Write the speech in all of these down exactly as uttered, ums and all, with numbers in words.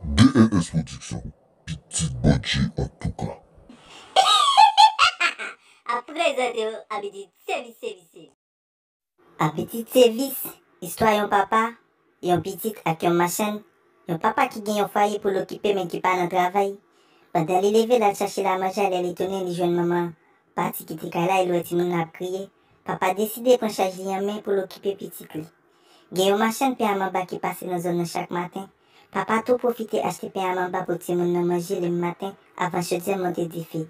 D L S Production, pitit Bondye antouka. Ap prezante w Abitit Sevis Sevis. Abitit Sevis, istwa yon papa, yon pitit ak yon machann, yon papa ki gen yon fwaye pou l okipe men ki pa nan travay. Pandan li leve l al chache la manje, lè li tounen li jwenn manman an pati kite kay la e l wè timoun nan ap kriye. Papa deside pran chaj li an men pou l okipe pitit li. Gen yon machann pen a manba ki pase nan zòn nan chak maten. Papa tou pwofite achte pen a manba pou timoun nan manje lemen maten avan chodyè monte dife.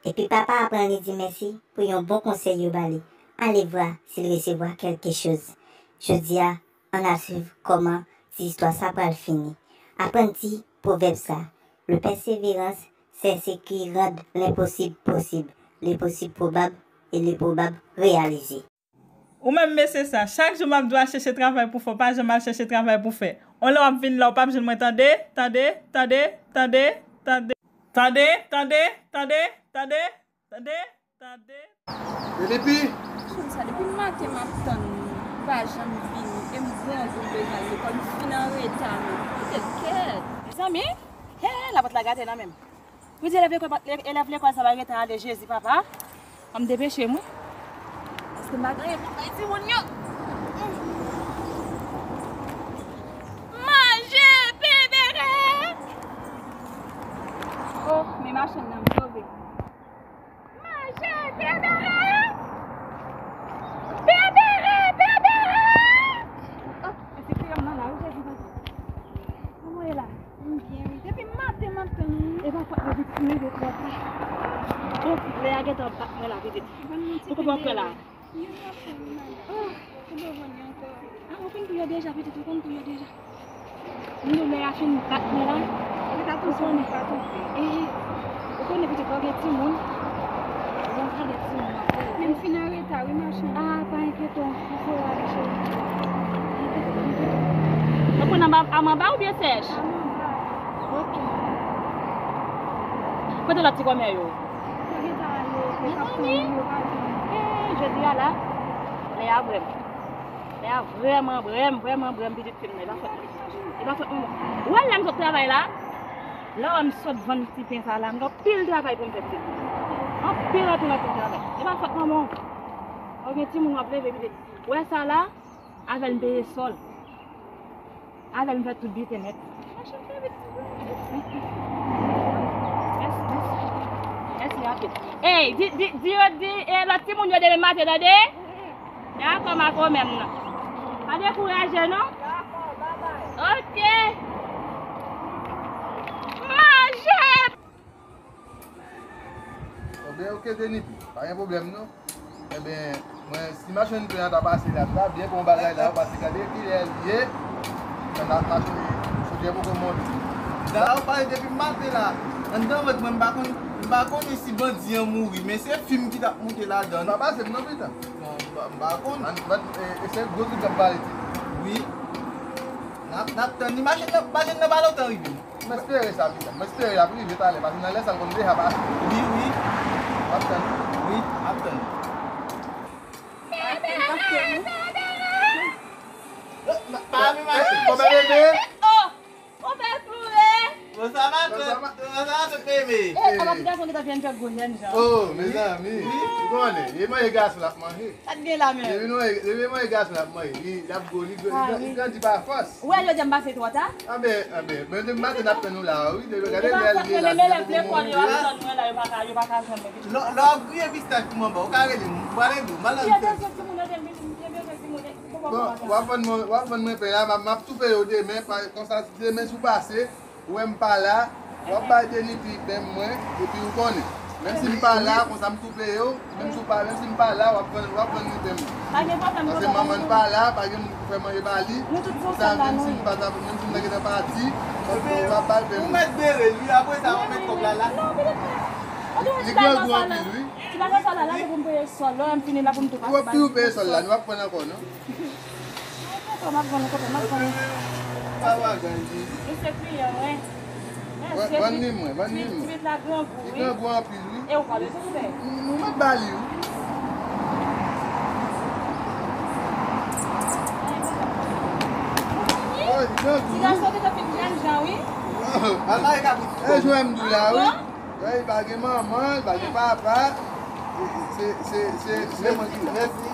Epi papa a pran li di mèsi pou yon bon konsèy yo ba li. Allez voir s'il recevra quelque chose. Jodi a, ann al swiv kòman ti istwa sa pral fini. Aprann di pwovèb sa, le persévérance, c'est ce qui rend l'impossible possible, l'impossible probable et l'improbable réalisé. Ou menm mesye sa, chak jou m ap di w al chèche travay pou fè, w pa janm al chèche travay pou fè. On lè w ap vin la, w p ap jwenn mwen, tande, tande, tande, tande, tande, tande, tande, tande, tande, tande, tande, tande. Filipi! Machann sa, depi maten m ap tann li, li pa janm vini, e m grangou m bezwen al lekòl, m fin an reta menm. Kote l kèt? Mezanmi, hey, lapòt la gate nan men m. Pou di elèv lekòl, elèv lekòl sa pa gentan ale, Jezi papa. An m depeche m wi. Paske m pa gen anyen pou bay timoun yo. Manje pebere. Oh, men machann nan m sove. Manje pebere. Pebere, pebere. Oh, men se kreyòm nan la wi, Jezi papa. Kòman w ye la? M byen wi. Depi maten m ap tann ou. E pa fòt mwen pitit mwen rive twò ta. Bon, lè a gentan bat mwen la pitit. Ou konprann mwen la? Yo pa fè m mal. Oh, ou pa vann yo ankò. Ah, ou konn pou yo deja pitit, ou konn pou yo deja. Moun yo lè a fin bat mwen la. Ou konnen. E, ou konnen pitit ou gen timoun. Ou gen timoun. Men m fin an reta wi machann. Ah, pa enkyete w. Ou fè rale cheri. Ou pran anba, anba oubyen sèch? Anba. Ok. Kote lòt ti kòmè yo? Yo gentan ale, yo t ap tann yo pa vini. Eh, jodi a la, lè a vrè m. Lè a vrèman vrè m, vrèman vrè m pitit fi m nan. E pa fòt mwen. E pa fòt mwen. Ou wè lè m sot travay la? Lè w wè m sot vann ti pen sa la, m gen anpil travay pou m fè pitit fi m. Anpil, anpil, anpil travay. E pa fòt manman w. Ou gen timoun w ap leve pitit. Ou wè sa la? Avè l m peye sòl. Avè l m fè tout biten nèt. Mèsi, mèsi. Mèsi anpil. Ey, di, di, di yo, di, eh, lòt timoun yo demen maten, tande? Dakò, m a konmè m nan. Pa dekouraje, non? Dakò, babay. Ok. Manje! Enben, oke, Denipi, pa gen pwoblèm, non. Enben, mwen, si machann pen an ta pase la, m ta byen pran bagay la, paske gade kilè l ye, nan machann, soudè poko monte. Dayè, ou pale depi maten la, anndan vant mwen, m pa konn, m pa konnen si bandi an mouri, men se fim ki t ap moute ladan. Pa pase m non, pitan. Bon, m pa, m pa konn. An, bat, e, e se gwo tout k ap pale ti. Wi. N ap, n ap tann li. Machann nan, machann nan pa lontan rive. M espere sa, pitan. M espere l ap rive talè, paske nan lè sa l konn deja pase. Wi, wi. M ap tann. Wi, m ap tann. Pa vin mache. Kòman bebe? Oh! Ou fè ploure! Bonsa matant! Bonsa matant bebe! Eh, apa pou gason ki ta vin fè gwo jèn jan? Oh, mezanmi! Ou konnen, e manje gason l ap manje. Sa t gen la menm? Depi nou, depi manje gason l ap manje, li, l ap gwo, li, li, li grandi pa fòs. Ou wè jodi a m pase twò ta? Anben, anben, men depi maten n ap tann ou la, wi, depi gade lè l ye la, li poko monte. Lè, lè lekòl yo ap tann mwen la, yo pa ka, yo pa ka jwenn mwen. Lè, lè w ap griye pistach pou manman, ou ka rele m, m pral ede w, m al nan fèm. Yo bezwen timoun, yo te vin, yo bezwen timoun. Bon, w ap vann mwen, w ap vann mwen pen la, m ap, m ap toufe yo demen, pa, konsa, demen si w pase, ou wè m pa la, w ap bay Denipi pen mwen, epi ou konnen. Menm si m pa la, konsa m toufe yo, menm si w pa, menm si m pa la, w ap vann, w ap vann li pen mwen. Paske manman n pa la, pa gen moun pou fè manje ba li. Konsa, menm si m pa ta, menm si m ta gentan pati, w ap, w ap ba l pen mwen. Ou mèt bere l, wi, apre sa, ou mèt kòb la, la. Li grangou anpil, wi. Ti bagay sa la, la, se pou m peye sòl. Lè m fini la, pou m tou pase ba li. Ou ap peye sòl la, nou ap pran ankò, non? Ankò, m ap vann, ankò, m ap vann. Pa bagay, wi. Misye kliyan, wi. Vann li mwen, vann li mwen. Twit la grangou, wi. Li grangou anpil, wi. E ou pa bezwen kouvè. Nou mèt ba li, wi. Oh, li grangou, wi. Ti gason gentan fin jèn jan, wi. Oh, Al mare kabrit. E jwè m di w la, wi. Bon. Lè li pa gen manman, li pa gen papa. Se, se, se, se mwen ki la. Mèsi. Mèsi.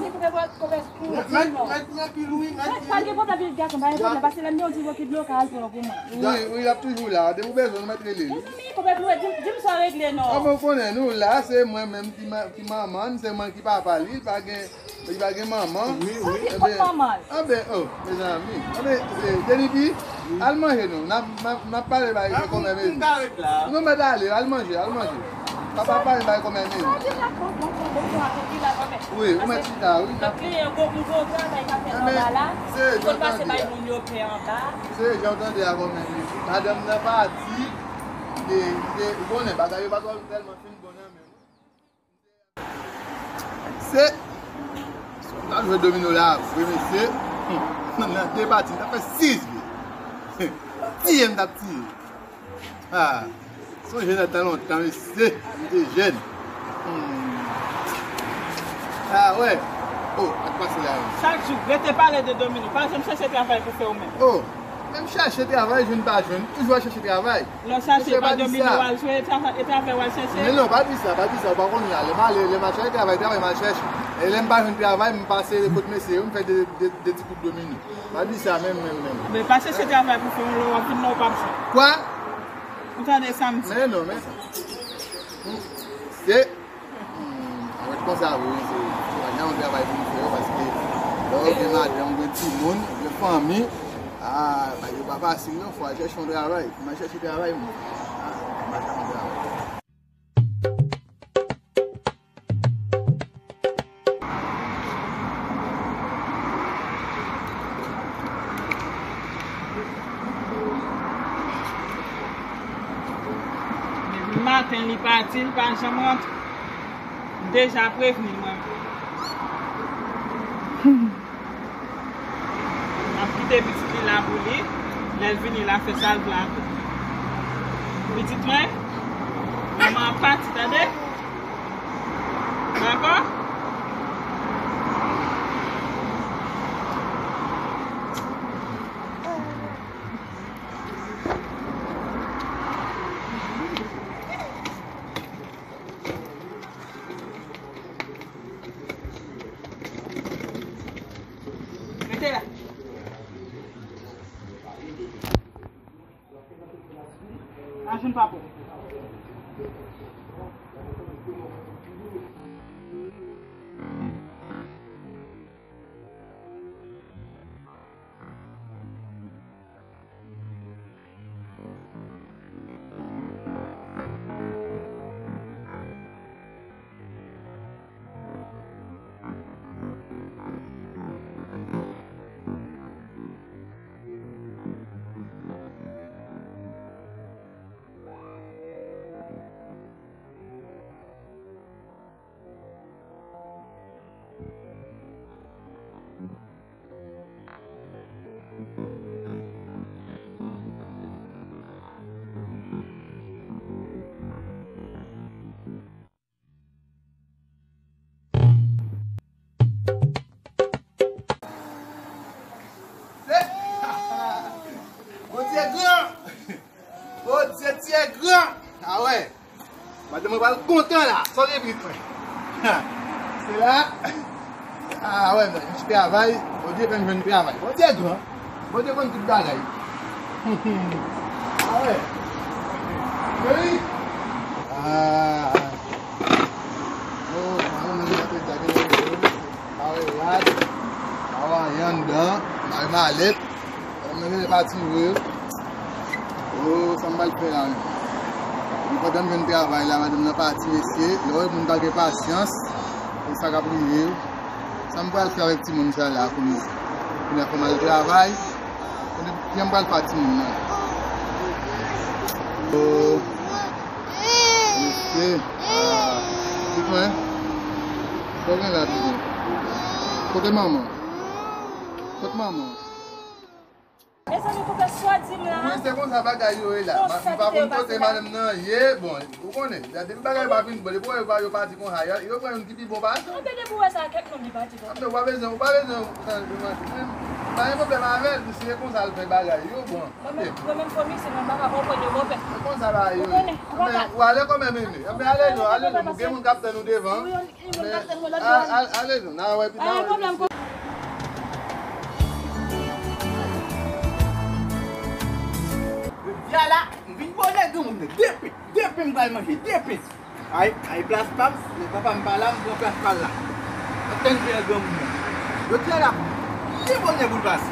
Ni pou gen kòmès pou ou, di non. Mèt, mèt, mèt pran pil, wi, mèt pran pil. Pa gen pwoblèm, pitit gason, pa gen pwoblèm, pase lè m di w ki bloka al pran pou mwen. Wi, wi, l ap toujou la. Depi w bezwen nou, mèt rele l. Mezanmi, kòmès pou ou, di m, di m sa w regle non. Kòman w konnen nou la, se mwen menm ki ma-, ki manman, se mwen ki papa li, li pa gen, li pa gen manman. Wi, wi. Sa ki kot manman l? Anben, oh, mezanmi. Anben, eh, Denipi, al manje non. N ap, n ap, n ap pale bay kòmè mezi. Nou mèt ale, al manje, al manje. Papa pale bay kòmè mezi. Wi, ou mèt chita, wi. Anben, se jan w tande a. Se jan w tande a kòmè mezi. Madanm nan pati, e, e, ou konnen, bagay yo pa twò tèlman fin bon nan men nou. Se, si w ta jwe domino la vre, mesye, hmm, nan de pati, m ta fè sis vye. Tiye m t ap tiye. Ah, sonje nan tan lontan, mesye, m te jèn. Hmm. Ah, wè. Oh, ak pase la, wi. Chak jou, rete pale de domino. Pa janm chèche travay pou fè ou menm. Oh, menm chèche travay, jwenn pa jwenn, toujou al chèche travay. Lè w chache, pa domino w al jwe, e travay w al chache. Men non, pa di sa, pa di sa, ou pa konn la. Lè m ale, lè m al chache travay, travay m al chache. E lè m pa jwenn travay, m pase kot mesye yo, m fè de, de, de ti kout domino. Pa di sa menm, menm, menm. Men pa chache travay pou fè yon lè w ap vin nan w p ap jwenn. Kwa? Ou tande sa m di? Men non, men sa. Se Hmm, avèk konsa vre, se, se pa jan yon travay pou nou fè yo, paske lè w gen madanm, ou gen timoun, ou gen fanmi, ah, bagay yo pa fasil non, fò w al chèche yon travay. M al chèche travay, mwen. Ah, m al chèche yon travay. Depi maten li pati, li pa janm rantre. M deja prevni l mwen menm. M ap kite pitit li la pou li. Lè l vini, l a fè sa l vle ak ou. Pitit mwen, manman ap pati, tande? Dakò? Rete la. Machin pa bon. Bondye gran! Bondye tye gran! Ah wè! Madanm mwen pral kontan la, sa w gen pitit mwen. Se la. Ah wè, men, m travay, Bondye fè m jwenn travay. Bondye gran. Bondye konn tout bagay. Ah wè. Cheri. Ah. Oh, madanm nan gen antre dja gen nan yo. Mare rad. Mare andan. Mare malèt. Madanm nan genlè pati vre. Oh, sa m pral fè la menm? Epi pandan m jwenn travay la, madanm nan pati, mesye. Lè w wè moun pa gen pasyans, se sa k ap rive yo. Sa m pral fè avèk timoun sa la kounye a? Kounye a fò m al travay. Kounye a, jan m pral fè ak timoun nan? Oh, mesye. Ah, pitit mwen. Sa w gen la, pitit mwen? Kote manman? Kote manman? Mezanmi, koupe swa di m la. Wi, se konsa bagay yo ye la. M pa konn kote madanm nan ye. Bon, ou konnen, depi bagay pa fin bon, depi w wè yo pa, yo pati konsa, yo, yo pran youn ki pi bon pase. Anben, depi w wè sa, kèk nonm li pati konsa. Anben, ou pa bezwen, ou pa bezwen chanje machin menm. Pa gen pwoblèm avè l, si se konsa l fè bagay yo, bon. Mwen menm, mwen menm, komisè, mwen pa ka konprann yo, bòpè. Se konsa bagay yo ye. Ou konnen, ou pa ka. Anben, ou ale kòmèm, Mimi. Anben, ale non, ale non. Gen moun k ap tann ou devan. Wi, wi, gen moun k ap tann mwen lòt bò. Ale non, n a wè pi ta. Pa gen pwoblèm. Jodi a la, m vin bonè granmoun nan. Depi, depi m pral manje, depi. Ay, ay, plas pa m, lè papa m pa la, m pran plas pa l la. Antann jan granmoun nan. Jodi a la, byen bonè pou l pase.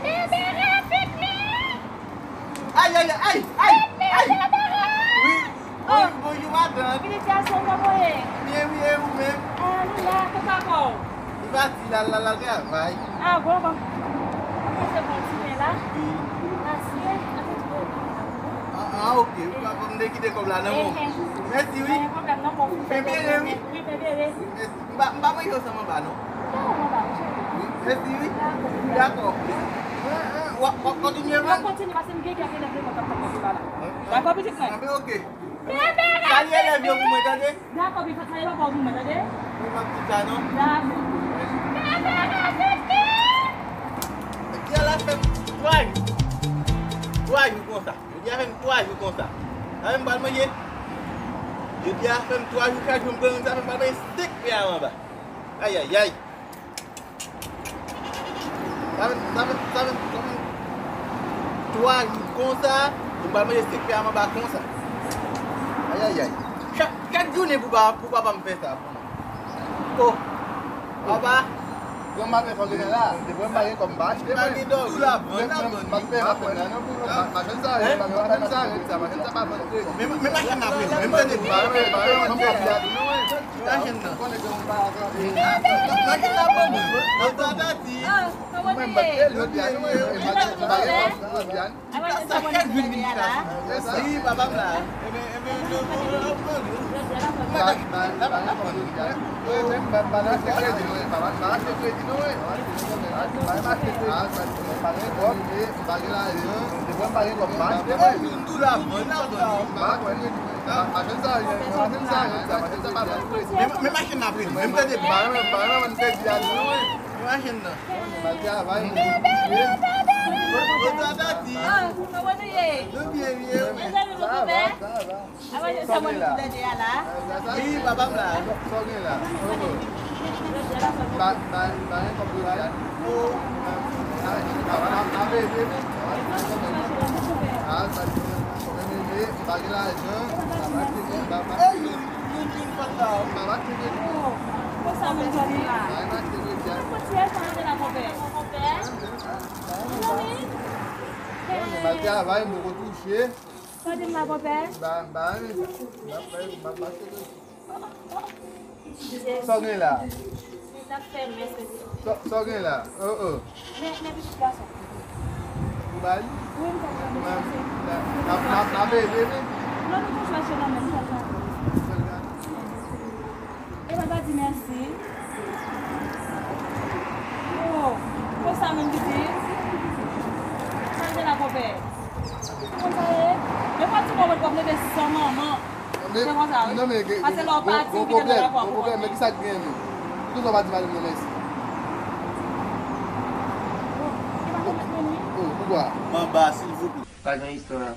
Bebe Rafik, men! Ay, ay, ay, ay, ay! Wi, bonjou, bonjou, matant. Felisitasyon, kòman w ye? Byen, wi, e ou menm? Ah, nou la, kote papa w? Li pati, l al, l al, l al travay. Ah, bon, bon. Mwen se bon ti men la. Wi. Asye, antre, antre. Ah, ah, ok. Ou pa konn de kite kòb la, non, bon. Mèsi, wi. Pa gen pwoblèm, non, bon. Fè byen, wi. Wi, fè byen. Wi, mèsi. M pa, m pa manje ansanm anba, non. Mèsi, wi. Dakò. W ap, w ap kontinye vann? M ap kontinye, paske m gen kèk elèv lekòl k ap tann mwen la. Dakò, pitit mwen? Anben, ok. Salye elèv yo pou mwen, tande? Dakò, pitit, salye papa w pou mwen, tande? Wi, m ap di sa, non? Dakò. Jodi a la fè m twa jou. Twa jou konsa. Jodi a fè m twa jou konsa. Sa fè m pral manje. Jodi a fè m twa jou, chak jou m pran youn, sa fè m pral manje senk pè a manba. Ayayay. Sa fè m, sa fè m, sa fè m, sa fè m twa jou konsa, m pral manje senk pè a manba konsa. Ayayay. Chak, chak jounen pou pa, pou papa m fè sa. Oh, papa. Granma, men fò gen la. Depi m pa gen kòb, m pa achte, mwen. M pa gen dòmi. M pa gen dòmi. M pa gen dòmi. Machann sa, machann sa, machann sa pa vann. Men, men machann nan vre. Men m tande m pa, m pa, m pa, m pa, m pa, machann nan. Konnen ke m pa, machann nan vann. Mwen pa ta di. Mwen pa te lòt la, non, mwen pa gen kòb, m pa gen kòb. Sa chak jou vin chita sou mwen. Wi, papa m la. Enben, enben, nou, nou, nou, nou pran li. Mwen pa gen, la pa, la pa nou. Men, men machin nan vre, men m tande. Men machin nan. Mal travay, mwen. Bon travay, ti. Ah, kòman nou ye? Nou byen, byen, wi. Mezanmi, nou konpè? Sa va, sa va. Sa va, jan sa mwen nou tou lè de a la? Wi, papa m la. Sa w gen la? Ba, ba, ba, yon kòb pou la. Oh. Ah, sa, sa, sa, sa, sa, sa, sa, sa, sa, sa, sa, sa, sa, sa, sa, sa, sa, pa gen lajan, pa, pa, pa, pa. Ey, youn, youn, youn, pa la. Pa, pa, pa. Oh, konsa menm jodi a. Pa, pa, pa. Konsa menm jodi a. Konpè. Mezanmi. Mal travay, m poko touche. Sa w di m la, konpè? Ba, ba, ba, ba, ba, ba, ba. Sa w gen la? Sa, sa w gen la? Oh, oh. Men, men pitit gason. Ou ba li? Wi, m konprann. N ap, n ap, n ap ede, wi. Non, nou konn fè se nan men, m konprann. E papa di mèsi. Oh, konsa menm pitit. Sa l gen la, konpè? Konsa ye? Defwa ti moman w ap leve san manman. Se konsa, wi. Paske lè w pati, w kite l lakay pou w pwoblèm. Men ki sa k gen menm? Poukisa w pa di madanm nan mèsi? Oh, poukwa? Manba, silvouplè. Pa gen istwa.